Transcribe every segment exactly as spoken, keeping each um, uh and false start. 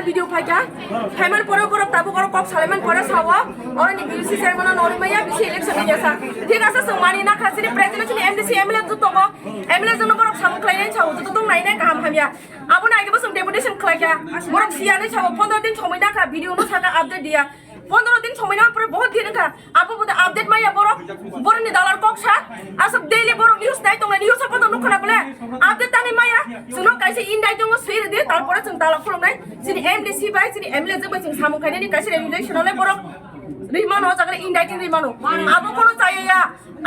Video phaikha, phaiman pore borok tabuk oro kok salaiman pore sao, oro ni B C chairman no norwi maya, B C election ni yasa. Thik ase, chwng mani na kha, chini president chini M D C M L A tu tongo, M L A jwng no borok samung khlai nai sao, joto tong nai nai kaham hamya. Abo nai bo chwng deputation khlai kha, borok siya nai sao, pondro din somoi na kha, video no saka update diya. Pondro din somoi na pore bahut din kha, abo bude update maya borok, borok ni dalar kok sa, asok daily borok news nai tong nai, news abo to nukha na bole, update tani maya, chwng no kaisa in dai tongo swi rwdi, tarpore chwng dala khulum nai. Chini M D C bai, chini M L A jwk bai chwng samung khainani kaisa regulation ole borok ri mano, o jaga indicting ri mano. Abo kono chaya ya,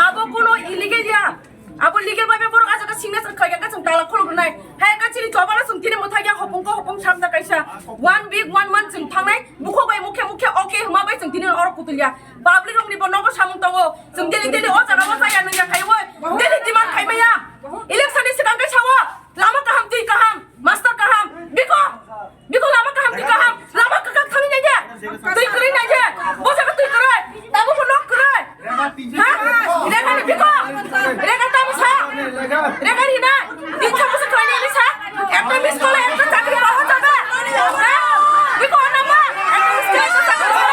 abo kono illegal ya. Abo legal bai borok ajaga signature khlai ya, chwng tala khuluk nai. Hai ka chini chobala chwng tini mwthai ya, hopung ko hopung samda kaisa. One week, one month chwng thangnai, mukho bai mukhe mukhe okay huma bai chwng tini oro kutul ya. Public rok ni bo nogo samung tongo. Chwng daily daily o jaga o chaya nung ya khai oi. Daily demand khai maya. Election ni swkang kai sao. Lama kaham, twi kaham, master kaham. Biko. Biko lama kaham, twi kaham, lama kwkak thani nai de, twi kwrwi nai de, bo jaga twi kwrwi, tamo bo nok kwrwi. Ha? Rega ni biko, rega tamo sa, rega ni nai, tin sa bosor kwrwi nai sa, ekta miss call, ekta chakri paho jaga. Ha? Biko nama, ekta miss call, ekta chakri paho.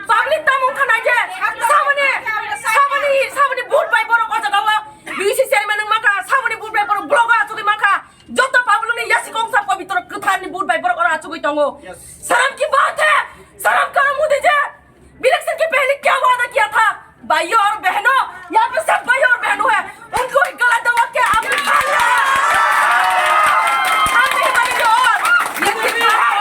Public tamo wngkha nai de, samani, samani, samani vote bai borok o jaga o. B C chairman wng maka, saboni vote bai borok blogo achugwi maka. Joto public ni yasi kongsa pabitro kwthar ni vote bai borok oro achugwi tongo. Sharam ki baat hai, sharam karo Modi ji. Election ke pehle kya wada kiya tha? Bhaiyo aur behno, yahan pe sab bhaiyo aur behno hai. Unko hi galat dawa ke aapne kha liya? Aap nahi manenge aur ye kitna hai?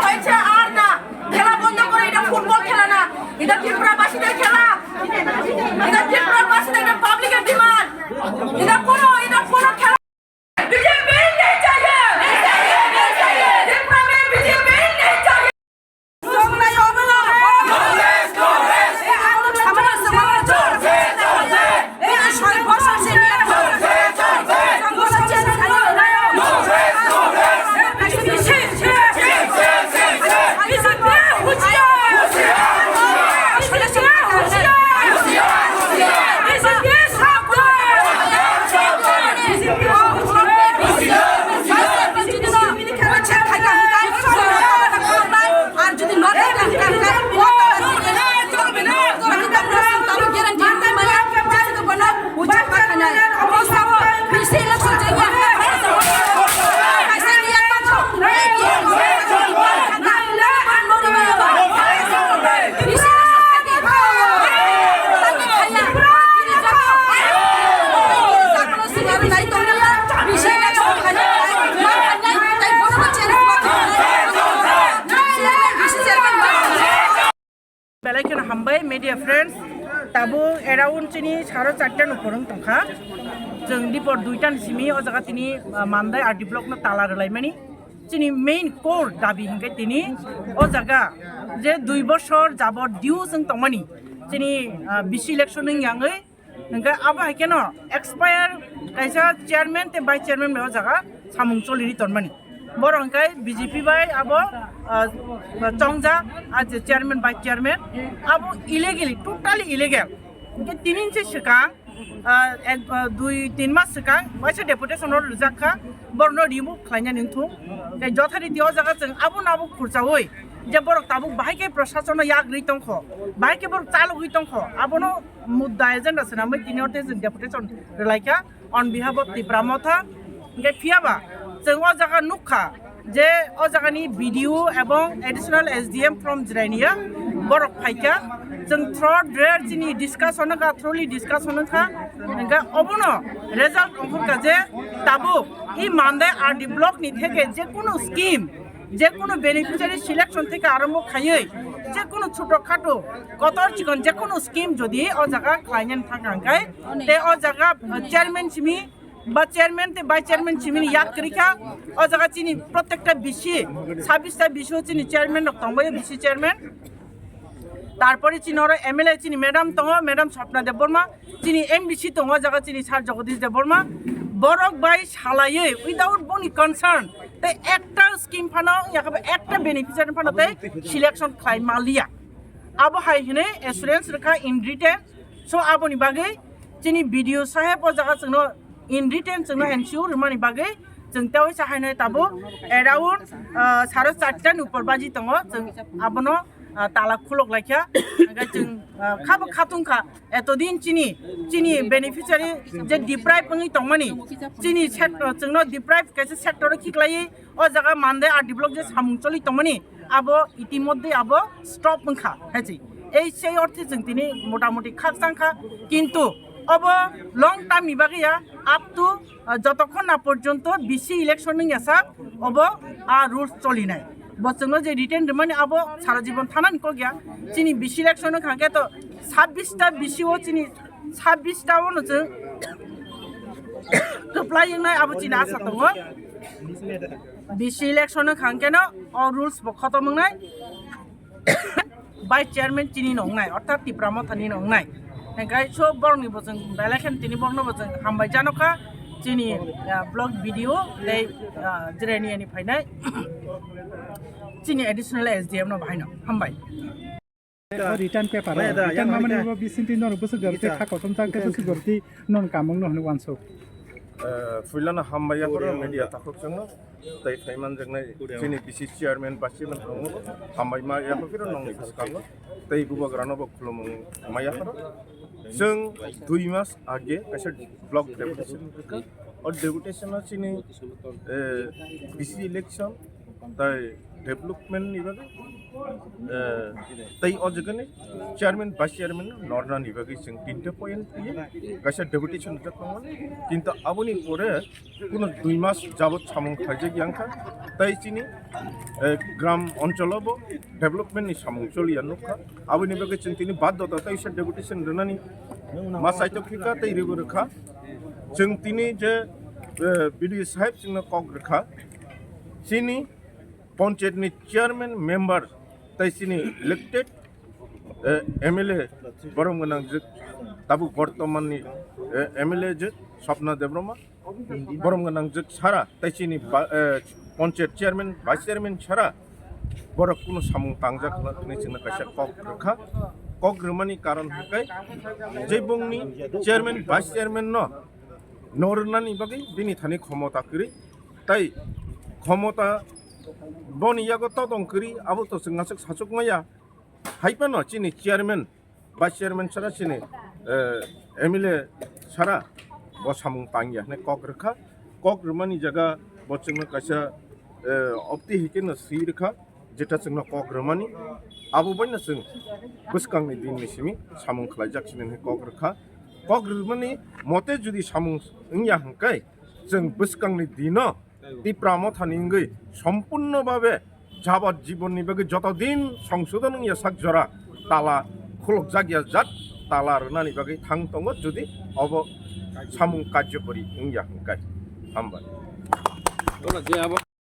Hoyche ar na, khela bondo koro, eta football khela na, eta Tripura basi der khela, eta Tripura basi der, eta public er demand, eta kono, eta kono khela. B J P nahi chahiye, Tripura mein B J P nahi chahiye. Belai kheno hambai media friends, tabuk around chini saro charta ni porong tongkha. Chwng dipor duita ni simi o jaga tini, ah, Mandai R D block no tala rwlaimani. Chini main core dabi hingke tini o jaga je dui bosor jabor due chwng tongmani chini, ah, B C election ni yangwi. Hingke abo hai keno expire kaisa chairman tei vice chairman bai o jaga samung choliri tonmani. Borok hingke B J P bai abo, ah, chongjak, ah, je chairman, vice chairman, abo illegally, totally illegal. Hingke tini se swkang, ah, ek, ah, dui tin mas swkang waisa deputation order rijak kha, borokno remove khlainani wngthung. Tei jothariti o jaga chwng abono abo khurchaui je borok tabuk bahai khe prosasono yak rwi tongkho, bahai khe borok chalogwi tongkho, abono mudda agenda swnamwi tini o tei chwng deputation rwlaikha on behalf of Tipra Motha. Hingke phiyaba chwng o jaga nukha je o jagani B D O ebong additional S D M from Jirania borok phaikha. Chwng through rare chini discussion wngkha, thoroughly discussion wngkha. Hingke obono result ongkhorkha je tabuk i Mandai R D block ni theke je kunu scheme, je kunu beneficiary selection theke arombo khaiwi, je kunu choto khato kotor chikon je kunu scheme jodi o jaga khlainani thangkha hingke, te o jaga, uh, chairman simi ba chairman te vice chairman simi ni yad kwrwi kha, o jaga chini protekta B C, sabbish ta B C o chini chairman rok tongbaio, B C chairman. Tarpore chini oro M L A chini madam tongo, madam Swapna Debbarma, chini M D C tongo, o jaga chini sir Jagadish Debbarma. Borok bai salaiwi without boni concern tei ekta scheme phano yakhe ekta beneficiary phano tei selection khlai maliya. Abo hai hwnwi assurance rwkha in written. So aboni bagwi chini B D O saheb o jaga chwngno in written chwngno N C O rwmani bagwi chwng tewaisa haino tabuk around, ah, saro charta ni upor baji tongo, chwng abono, ah, tala khulok laikha. Hwnkhe chwng, ah, khabo khatungkha etodin chini, chini beneficiary je deprive wngwi tongmani, chini sector, chwngno deprive kaisa sector o khiklaiwi o jaga mande R D block je samung choli tongmani, abo itimodde abo stop wngkha, hai se. Ei sei orthe chwng tini motamoti khakchangkha, kintu obo long term ni bagwi ya, up to, ah, jotokhon na porjonto B C election wngya sak, obo a rules cholinai. Bo chwngno je written rwmani abo sara jibon thanani kok ya. Chini B C election wngkha khe to sabbish ta B C o chini sabbish ta ono chwng kwplai wngnai abo chini asa tongo. B C election wngkha khe no o rules bo khotom wngnai. Vice chairman chini no wngnai, orthat Tipra Motha ni no wngnai. Hingkai so borok ni bo chwng belai khe tini borok no bo chwng hambai jano kha chini, ah, block B D O tei, ah, jireni ani phainai chini additional S D M no bahai no hambai. O return paper, o return mamani bo bising tin no bwswk jor tei kha kosom chang khe bwswk jor tei non kamung no hwnwi wansuk. Eh, puilano hambai yaphoro media takhuk chwngno, tei phaimanjaknai chini B C chairman, vice chairman tongo, hambai ma yaphokiro nongni bwskango, tei bubagrano bo khulumung ma yaphoro. Chwng dui mas age kaisa block deputation rwkha. O deputation o chini, eh, B C election, tai development ni bagwi, eh, tei o jagani chairman, vice chairman norna ni bagwi chwng tinta point ye kaisa deputation rijak tongo. Kintu aboni pore kuno dui mas jabot samung khaijak yang kha, tei chini, eh, gram oncholo bo development ni samung choliya nukha. Aboni bagwi chwng tini baddhota tei se deputation rwnani ma saitok khika tei ribo rwkha. Chwng tini je, eh, B D O saheb chwngno kok rwkha, chini panchayat ni chairman member tei chini elected, eh, M L A borom gwnang jwk tabuk bortoman ni, eh, M L A jwk Swapna Debbarma borom gwnang jwk sara tei chini ba-, eh, panchayat chairman, vice chairman sara borok kuno samung tangjak hwnwi chwngno kaisa kok rwkha. Kok rwmani karon hwnkhe je bongni chairman, vice chairman no nornani bagwi bini thani khomota kwrwi, tai khomota boni yago todong kwrwi abo to chwng aswk sachuk maya. Hai phano chini chairman, vice chairman sara chini, eh, M L A sara bo samung tangya hwnwi kok rwkha. Kok rwmani jaga bo chwngno kaisa, eh, opti hai kheno swi rwkha, jeta chwngno kok rwmani abo baino chwng bwskangni dinni simi samung khlaijak sini hwnwi kok rwkha. Kok rwmani mote jodi samung wngya hwnkhe chwng bwskangni dino Tipra Mothani wngwi sompurno babe jabot jibonni bagwi joto din songsodon wngya sak jora tala khulukjak ya jak tala rwnani bagwi thang tongo, jodi obo samung karjokori wngya hwnkhe. Hambai. Oro je abo